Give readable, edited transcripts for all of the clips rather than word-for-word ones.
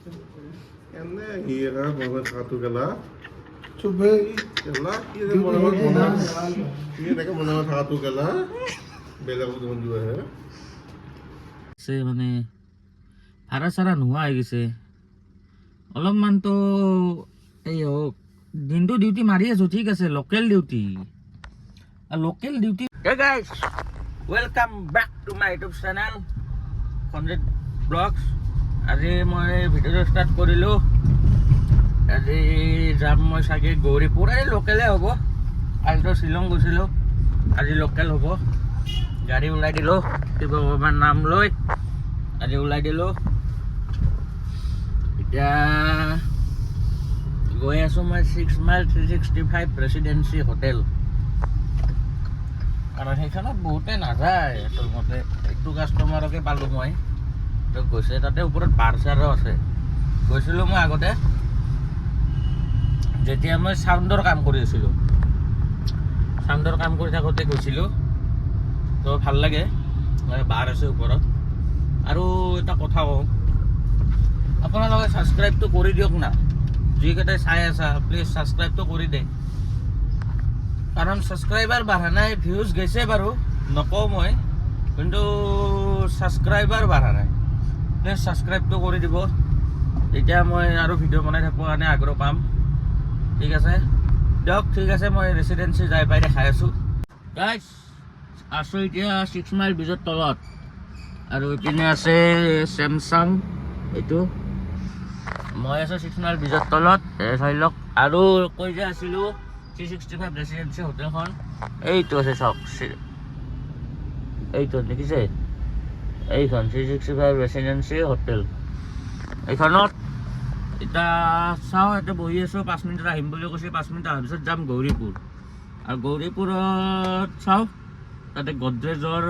এনে হীৰা বনাই থকাটো গেলা। চুপ ভাই। গেলা কি যে বনাব বনা, কি এনেকে বনাব থকাটো গেলা, বেলেগক দেখোন দিব হে। আছে মানে ভাড়া চাড়া নোহোৱা হৈ গৈছে অলপমানতো। এই হওক, দিনটো ডিউটি মাৰি আছো, ঠিক আছে, local duty, local duty. Hey guys, welcome back to my YouTube channel Sanjit blogs. আজি মই ভিডিঅ'টো ষ্টাৰ্ট কৰিলোঁ। আজি যাম মই চাগে গৌৰীপুৰ। এই লোকেলে হ'ব। কালিতো শ্বিলং গৈছিলোঁ, আজি লোকেল হ'ব। গাড়ী ওলাই দিলোঁ, শিৱ বাবাৰ নাম লৈ আজি ওলাই দিলোঁ। এতিয়া গৈ আছোঁ মই six mile 365 residency hotel, কাৰণ সেইখনত বহুতে নাযায়। আচলমতে এইটো কাষ্টমাৰকে পালোঁ মই, তো গৈছে। তাতে ওপৰত বাৰ চাৰো আছে। গৈছিলোঁ মই আগতে, যেতিয়া মই চাউণ্ডৰ কাম কৰি আছিলোঁ। চাউণ্ডৰ কাম কৰি থাকোঁতে গৈছিলোঁ, তো ভাল লাগে। মানে বাৰ আছে ওপৰত। আৰু এটা কথা কওঁ, আপোনালোকে ছাবস্ক্ৰাইবটো কৰি দিয়ক না। যিকেইটাই চাই আছা, প্লিজ ছাবস্ক্ৰাইবটো কৰি দে, কাৰণ ছাবস্ক্ৰাইবাৰ বাঢ়া নাই। ভিউজ গৈছে বাৰু, নকওঁ মই, কিন্তু ছাবস্ক্ৰাইবাৰ বাঢ়া নাই। প্লিজ ছাবস্ক্ৰাইবটো কৰি দিব, তেতিয়া মই আৰু ভিডিঅ' বনাই থাকিবৰ কাৰণে আগ্ৰহ পাম। ঠিক আছে দিয়ক, ঠিক আছে, মই ৰেচিডেঞ্চি যাই পাই দেখাই আছোঁ। গাইজ, আছোঁ এতিয়া ছিক্স মাইল ব্ৰিজৰ তলত আৰু ইপিনে আছে চেমচাং এইটো। মই আছোঁ ছিক্স মাইল ব্ৰিজৰ তলত, চাই লওক। আৰু কৈ যে আছিলোঁ 365 ৰেচিডেঞ্চি হোটেলখন, এইটো আছে, চাওক। এইটো দেখিছে, এইখন 365 ৰেচিডেঞ্চি হোটেল। এইখনত এতিয়া চাওঁ, ইয়াতে বহি আছোঁ। 5 মিনিটত আহিম বুলি কৈছে। 5 মিনিট অহাৰ পিছত যাম গৌৰীপুৰ। আৰু গৌৰীপুৰত চাওঁ, তাতে গডৰেজৰ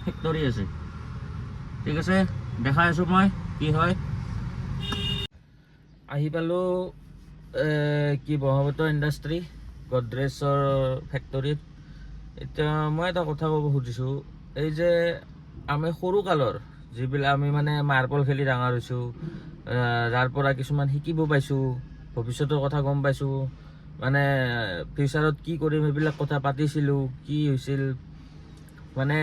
ফেক্টৰী আছে। ঠিক আছে, দেখাই আছোঁ মই কি হয়। আহি পালোঁ কি ব্ৰহ্মপুত্ৰ ইণ্ডাষ্ট্ৰী গডৰেজৰ ফেক্টৰীত। এতিয়া মই এটা কথা ক'ব খুজিছোঁ, এই যে আমি সৰুকালৰ যিবিলাক আমি মানে মাৰ্বল খেলি ডাঙৰ হৈছোঁ, যাৰ পৰা কিছুমান শিকিব পাইছোঁ, ভৱিষ্যতৰ কথা গম পাইছোঁ, মানে ফিউচাৰত কি কৰিম সেইবিলাক কথা পাতিছিলোঁ, কি হৈছিল মানে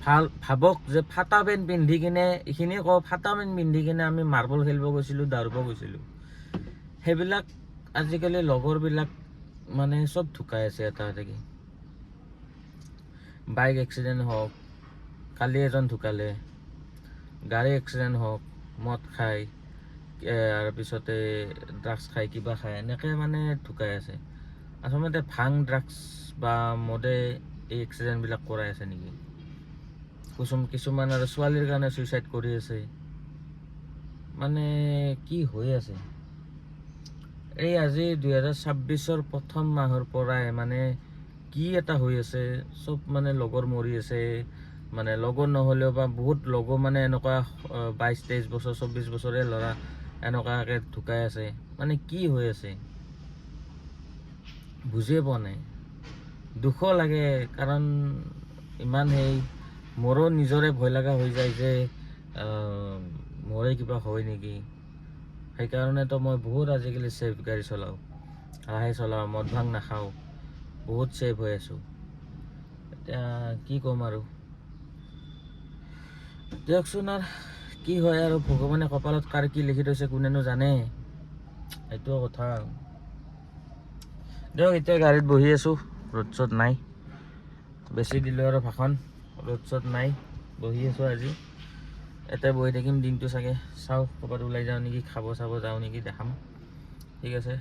ভাল ভাবক যে ফাটা পেণ্ট পিন্ধি কিনে, এইখিনিয়ে কওঁ, ফাটা পেণ্ট পিন্ধি কিনে আমি মাৰ্বল খেলিব গৈছিলোঁ, দৌৰিব গৈছিলোঁ। সেইবিলাক আজিকালি লগৰবিলাক মানে চব ঢুকাই আছে এটা এটাকে। বাইক এক্সিডেণ্ট হওক, কালি এজন ঢুকালে, গাড়ী এক্সিডেণ্ট হওক, মদ খাই, তাৰপিছতে ড্ৰাগছ খাই, কিবা খাই, এনেকৈ মানে ঢুকাই আছে। আচলতে ভাং, ড্ৰাগছ বা মদে এই এক্সিডেণ্টবিলাক কৰাই আছে নেকি? কিছুমান আৰু ছোৱালীৰ কাৰণে চুইচাইড কৰি আছে। মানে কি হৈ আছে এই? আজি 2026ৰ প্ৰথম মাহৰ পৰাই মানে কি এটা হৈ আছে, চব মানে লগৰ মৰি আছে। মানে লগৰ নহ'লেও বা বহুত লগৰ মানে এনেকুৱা 22-23 বছৰ, 24 বছৰে ল'ৰা এনেকুৱাকৈ ঢুকাই আছে। মানে কি হৈ আছে বুজিয়ে পোৱা নাই। দুখো লাগে, কাৰণ ইমান সেই মোৰো নিজৰে ভয় লগা হৈ যায় যে মোৰে কিবা হয় নেকি। সেইকাৰণেতো মই বহুত আজিকালি ছেফ গাড়ী চলাওঁ, লাহে চলাওঁ, মদ ভাং নাখাওঁ, বহুত ছেফ হৈ আছোঁ। এতিয়া কি ক'ম আৰু, দিয়কচোন আৰু কি হয় আৰু। ভগৱানে কপালত কাৰ কি লিখি থৈছে কোনেনো জানে, সেইটোও কথা। দিয়ক, এতিয়া গাড়ীত বহি আছোঁ, ৰ'দ চ'দ নাই। বেছি দিলোঁ আৰু ভাষণ। ৰ'দ চ'দ নাই, বহি আছোঁ আজি। ইয়াতে বহি থাকিম দিনটো চাগে। চাওঁ, ক'ৰবাত ওলাই যাওঁ নেকি, খাব চাব যাওঁ নেকি, দেখাম। ঠিক আছে,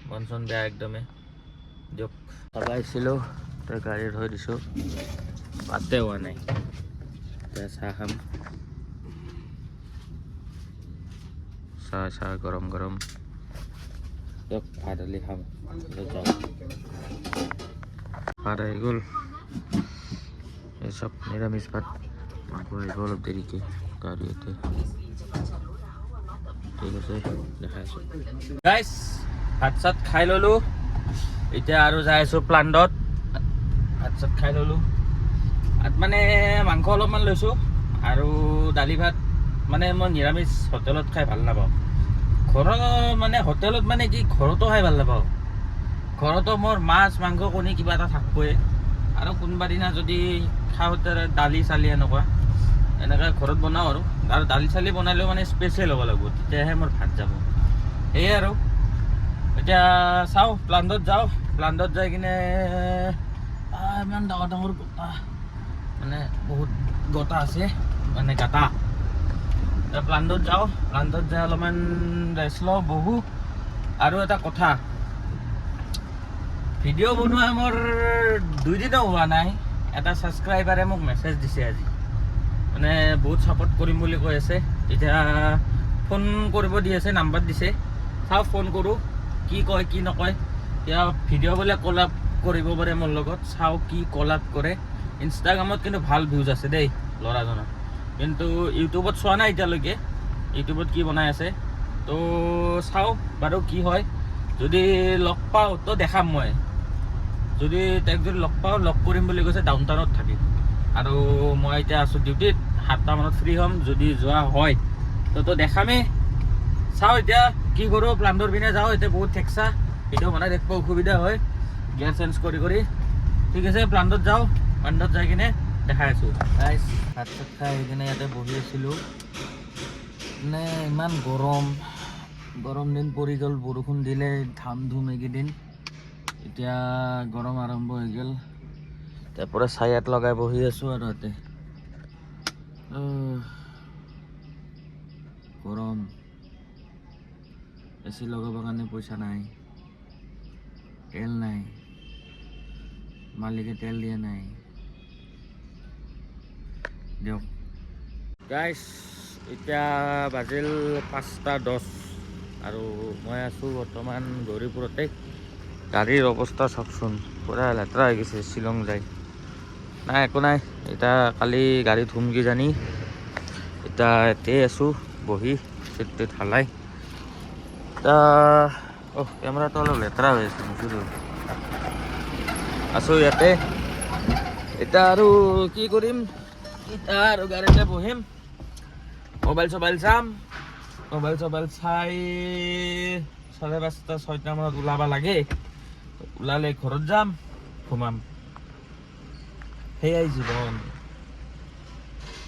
মন চন বেয়া একদমেই। দিয়ক, খাব আহিছিলোঁ, তই গাড়ী থৈ দিছোঁ, ভাতে হোৱা নাই। এতিয়া চাহ খাম। চাহ চাহ গৰম গৰম। দিয়ক, ভাত দালি খাম, পিছত যাওঁ। ভাত আহি গ'ল। এই চব নিৰামিষ ভাত। মাংস আহিব অলপ দেৰিকৈ গাড়ী ইয়াতে। ঠিক আছে, দেখাই আছোঁ। গাইছ, ভাত চাত খাই ল'লোঁ। এতিয়া আৰু যাই আছোঁ প্লাণ্টত। ভাত চাত খাই ল'লোঁ। ভাত মানে মাংস অলপমান লৈছোঁ আৰু দালি ভাত। মানে মই নিৰামিষ হোটেলত খাই ভাল নাপাওঁ। ঘৰৰ মানে হোটেলত মানে কি ঘৰতো খাই ভাল নাপাওঁ। ঘৰতো মোৰ মাছ মাংস কণী কিবা এটা থাকবই, আৰু কোনোবা দিনা যদি খাওঁতে দালি চালি এনেকুৱা এনেকৈ ঘৰত বনাওঁ আৰু দালি চালি বনালেও মানে স্পেচিয়েল হ'ব লাগিব, তেতিয়াহে মোৰ ভাত যাব। সেয়ে আৰু এতিয়া চাওঁ প্লাণ্টত যাওঁ, প্লাণ্টত যাই কিনে ইমান ডাঙৰ ডাঙৰ গোটা, মানে বহুত গোটা আছে, মানে গাটা। প্লাণ্টত যাওঁ, প্লাণ্টত যাই অলপমান ৰেষ্ট লওঁ, বহোঁ। আৰু এটা কথা, ভিডিঅ' বনোৱা মোৰ 2 দিনো হোৱা নাই, এটা ছাবস্ক্ৰাইবাৰে মোক মেছেজ দিছে আজি, মানে বহুত ছাপৰ্ট কৰিম বুলি কৈ আছে। এতিয়া ফোন কৰিব দি আছে, নাম্বাৰ দিছে, চাওঁ ফোন কৰোঁ কি কয় কি নকয়। এতিয়া ভিডিঅ' বোলে কলাপ কৰিব পাৰে মোৰ লগত, চাওঁ কি কলাপ কৰে। ইনষ্টাগ্ৰামত কিন্তু ভাল ভিউজ আছে দেই ল'ৰাজনৰ, কিন্তু ইউটিউবত চোৱা নাই এতিয়ালৈকে, ইউটিউবত কি বনাই আছে। তো চাওঁ বাৰু কি হয়, যদি লগ পাওঁ তো দেখাম মই। যদি তেওঁক যদি লগ পাওঁ, লগ কৰিম বুলি কৈছে, ডাউন টাউনত থাকে। আৰু মই এতিয়া আছোঁ ডিউটিত, 7টা মানত ফ্ৰী হ'ম, যদি যোৱা হয় তো দেখামেই। চাওঁ এতিয়া কি কৰোঁ, প্লাণ্টৰ পিনে যাওঁ। এতিয়া বহুত ঠেকচা, ভিডিঅ' বনাই থাকিব অসুবিধা হয় গিয়াৰ চেঞ্জ কৰি কৰি। ঠিক আছে, প্লাণ্টত যাওঁ, প্লাণ্টত যাই কিনে দেখাই আছোঁ। গাইছ, ভাত চাত খাই আহি কিনে ইয়াতে বহি আছিলোঁ। মানে ইমান গৰম, গৰম দিন পৰি গ'ল, বৰষুণ দিলে ধাম ধুম এইকেইদিন, এতিয়া গৰম আৰম্ভ হৈ গ'ল। তাৰ পৰা ছায়াত লগাই বহি আছোঁ আৰু ইয়াতে। গৰম, এ চি লগাবৰ কাৰণে পইচা নাই, তেল নাই, মালিকে তেল দিয়া নাই। দিয়ক গাইছ, এতিয়া বাজিল 5টা 10 আৰু মই আছোঁ বৰ্তমান গৌৰীপুৰতে। গাড়ীৰ অৱস্থা চাওকচোন, পূৰা লেতেৰা হৈ গৈছে শ্বিলং যায়। নাই একো নাই, এতিয়া কালি গাড়ী ধুম কিজানি। এতিয়া ইয়াতে আছোঁ বহি চিট টিট হালাই। এতিয়া অহ, কেমেৰাটো অলপ লেতেৰা হৈ আছে, মুচিলোঁ। আছোঁ ইয়াতে এতিয়া আৰু কি কৰিম, এতিয়া আৰু গাড়ীতে বহিম, মোবাইল চবাইল চাম, মোবাইল চবাইল চাই 5:30 6টা মানত ওলাব লাগে। ওলালে ঘৰত যাম, ঘুমাম, সেয়াই জীৱন।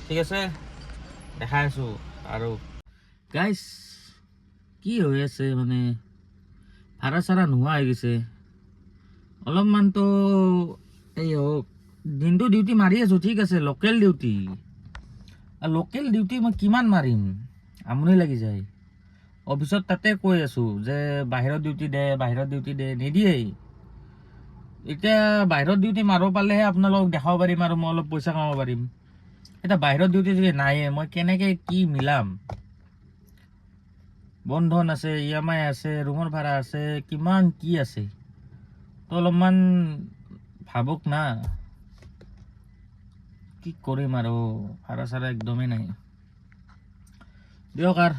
ঠিক আছে, দেখাই আছোঁ। আৰু গাইছ, কি হৈ আছে মানে ভাড়া চাড়া নোহোৱা হৈ গৈছে। অলপমানতো এই হওক, দিনটো ডিউটি মাৰি আছোঁ, ঠিক আছে, লোকেল ডিউটি, লোকেল ডিউটি মই কিমান মাৰিম, আমনি লাগি যায়। অফিচত তাতে কৈ আছোঁ যে বাহিৰত ডিউটি দে, বাহিৰত ডিউটি দে, নিদিয়েই। এতিয়া বাহিৰত ডিউটি মাৰিব পালেহে আপোনালোকক দেখাব পাৰিম আৰু মই অলপ পইচা কামাব পাৰিম। এতিয়া বাহিৰত ডিউটি যদি নাইয়ে, মই কেনেকৈ কি মিলাম? বন্ধন আছে, ইএমআই আছে, ৰুমৰ ভাড়া আছে, কিমান কি আছে। তো অলপমান ভাবক না, কি কৰিম আৰু, ভাড়া চাড়া একদমেই নাই। দিয়ক আৰু।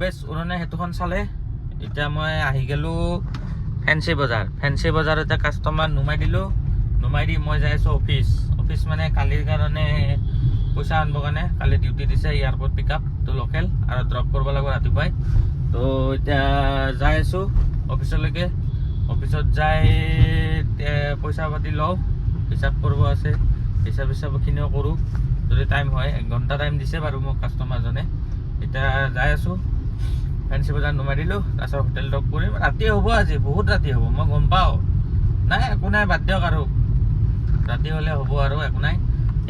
ভৱেশ উৰণীয়া সেতুখন চালে। এতিয়া মই আহি গ'লোঁ ফেঞ্চি বজাৰ। ফেঞ্চি বজাৰত এতিয়া কাষ্টমাৰ নুমাই দিলোঁ। নুমাই দি মই যাই আছোঁ অফিচ। অফিচ মানে কালিৰ কাৰণে পইচা আনিবৰ কাৰণে। কালি ডিউটি দিছে airport pick up to local আৰু ড্ৰপ কৰিব লাগিব ৰাতিপুৱাই। তো এতিয়া যাই আছোঁ অফিচলৈকে। অফিচত যাই পইচা পাতি লওঁ, হিচাপ কৰিব আছে, হিচাপখিনিও কৰোঁ যদি টাইম হয়। 1 ঘণ্টা টাইম দিছে বাৰু মোক কাষ্টমাৰজনে। এতিয়া যাই আছোঁ। ফেঞ্চি বজাৰ নুমাই দিলোঁ, তাৰপিছত হোটেল ড্ৰপ কৰিম। ৰাতি হ'ব আজি, বহুত ৰাতি হ'ব, মই গম পাওঁ। নাই, একো নাই, বাদ দিয়ক আৰু। ৰাতি হ'লে হ'ব আৰু, একো নাই।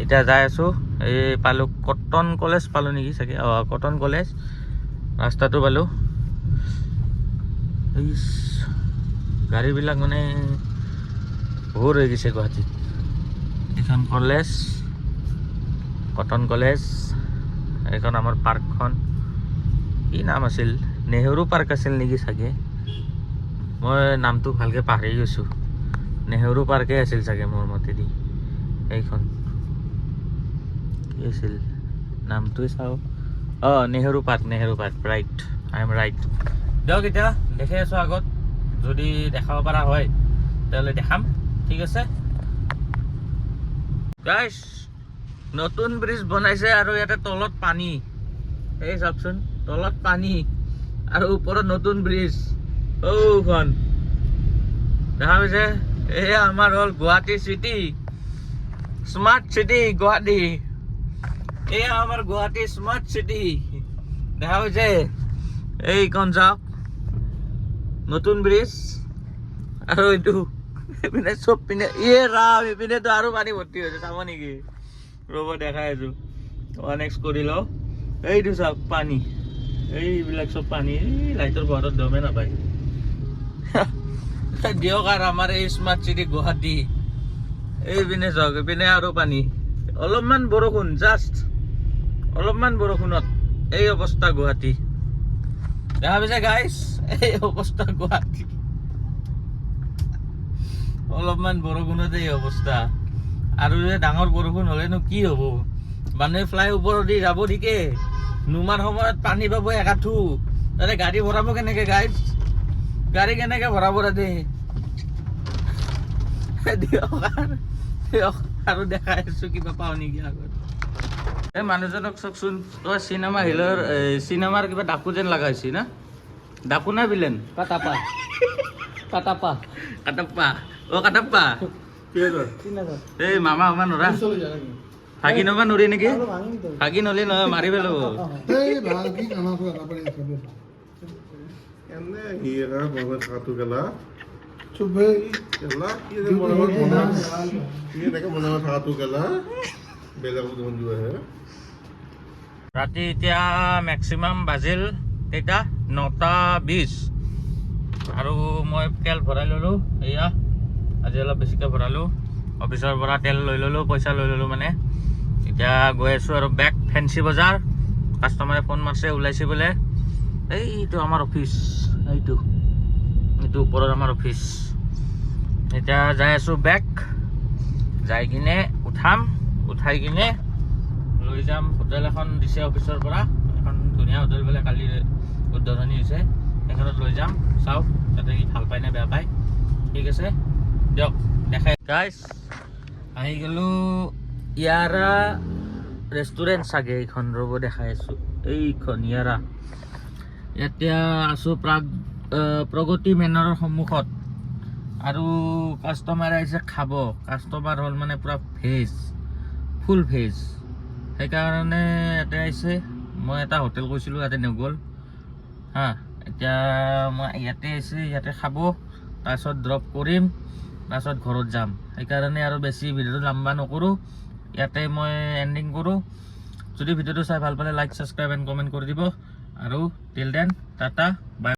এতিয়া যাই আছোঁ। এই পালোঁ, কটন কলেজ পালোঁ নেকি চাগে। অঁ, কটন কলেজ ৰাস্তাটো পালোঁ। ইচ, গাড়ীবিলাক মানে বহুত হৈ গৈছে গুৱাহাটীত। এইখন কলেজ, কটন কলেজ। এইখন আমাৰ পাৰ্কখন কি নাম আছিল? নেহেৰু পাৰ্ক আছিল নেকি চাগে। মই নামটো ভালকৈ পাহৰি গৈছোঁ। নেহেৰু পাৰ্কে আছিল চাগে মোৰ মতেদি। এইখন কি আছিল নামটোৱে চাওঁ। অঁ, Nehru park, Nehru park, right, I am right. দিয়ক, এতিয়া দেখাই আছোঁ। আগত যদি দেখাব পৰা হয় তেতিয়াহ'লে দেখাম। ঠিক আছে গাইছ, নতুন ব্ৰিজ বনাইছে আৰু ইয়াতে তলত পানী। এই চাওকচোন, তলত পানী আৰু ওপৰত নতুন ব্ৰিজ। ঔখন দেখা পাইছে? এয়া আমাৰ হ'ল Guwahati city, smart city Guwahati. এয়া আমাৰ গুৱাহাটী স্মাৰ্ট চিটি, দেখা পাইছে? এইখন চাওক, নতুন ব্ৰিজ আৰু এইটো এইপিনে চব পিনে। ইয়ে ৰাম, এইপিনেতো আৰু পানী ভৰ্তি হৈছে। চাব নেকি? ৰ'ব, দেখাই আছো। 1x কৰি লওঁ। এইটো চাওক, পানী, এইবিলাক চব পানী। এই লাইটৰ পোহৰত গমেই নাপায়। দিয়ক আৰু, আমাৰ এই স্মাৰ্ট চিটি গুৱাহাটী। এইপিনে চাওক, এইপিনে আৰু পানী। অলপমান বৰষুণ, জাষ্ট অলপমান বৰষুণত এই অৱস্থা গুৱাহাটী। দেখা পাইছে গাইছ? এই অৱস্থা গুৱাহাটী, অলপমান বৰষুণতে এই অৱস্থা। আৰু যে ডাঙৰ বৰষুণ হ'লেনো কি হ'ব? মানুহে ফ্লাই ওপৰেদি যাব ঠিকে, নুমাৰ সময়ত পানী পাব একাঠু। তাতে গাড়ী ভৰাব কেনেকে গাইছ? গাড়ী কেনেকে ভৰাব তাতে? দিয়ক আৰু, দিয়ক আৰু, দেখাই আছো কিবা পাওঁ নেকি আগত। এই মানুহজনক চাওকচোন। তই চিনেমা হিলৰ চিনেমাৰ কিবা ডাকু যেন লগা হৈছে না? ডাকু না ভিলেন? কাটাপা, কাটাপা। কাটাপ্পা, অ কাটাপ্পা। 3000। 3000। এই মামা মামা নৰা, ভাগি নবা নৰি নেকি? ভাগি নলি নহয়, মাৰি পেলাব। এই ভাল কি খানা খোৱা নাপাৰি। এনে সি এটা মনত থকাটো গেলা। চুপ ভাই। গেলা কি যে মনে মনে কি এনেকে মনে মনে থকাটো গেলা, বেলেগক দেখোন যোৱা হে। ৰাতি এতিয়া মেক্সিমাম বাজিল কেইটা? 9টা 20। আৰু মই তেল ভৰাই ল'লোঁ। এয়া আজি অলপ বেছিকৈ ভৰালোঁ। অফিচৰ পৰা তেল লৈ ল'লোঁ, পইচা লৈ ল'লোঁ মানে। এতিয়া গৈ আছোঁ আৰু বেক ফেঞ্চি বজাৰ। কাষ্টমাৰে ফোন মাৰছে, ওলাইছে বোলে। এইটো আমাৰ অফিচ, এইটো এইটো ওপৰত আমাৰ অফিচ। এতিয়া যাই আছোঁ বেক। যাই কিনে উঠাম, উঠাই কিনে লৈ যাম। হোটেল এখন দিছে অফিচৰ পৰা, এখন ধুনীয়া হোটেল বোলে, কালি উদ্বোধনী হৈছে। সেইখনত লৈ যাম। চাওক তাতে কি ভাল পায় নে বেয়া পায়। ঠিক আছে দিয়ক, দেখাই। গাইছ, আহি গ'লোঁ ইয়াৰা ৰেষ্টুৰেণ্ট চাগে এইখন। ৰ'ব, দেখাই আছোঁ। এইখন ইয়াৰা। এতিয়া আছোঁ প্ৰাগ প্ৰগতি মেনৰৰ সন্মুখত আৰু কাষ্টমাৰ আহিছে খাব। কাষ্টমাৰ হ'ল মানে পূৰা ভেজ, ফুল ভেজ, সেইকাৰণে ইয়াতে আহিছে। মই এটা হোটেল কৈছিলোঁ, ইয়াতে নগ'ল। হা, এতিয়া মই ইয়াতে আহিছে, ইয়াতে খাব, তাৰপিছত ড্ৰপ কৰিম, তাৰপিছত ঘৰত যাম। সেইকাৰণে আৰু বেছি ভিডিঅ'টো লম্বা নকৰোঁ, ইয়াতে মই এণ্ডিং কৰোঁ। যদি ভিডিঅ'টো চাই ভাল পালে লাইক, ছাবস্ক্ৰাইব এণ্ড কমেণ্ট কৰি দিব। আৰু টিল then, tata, বাই।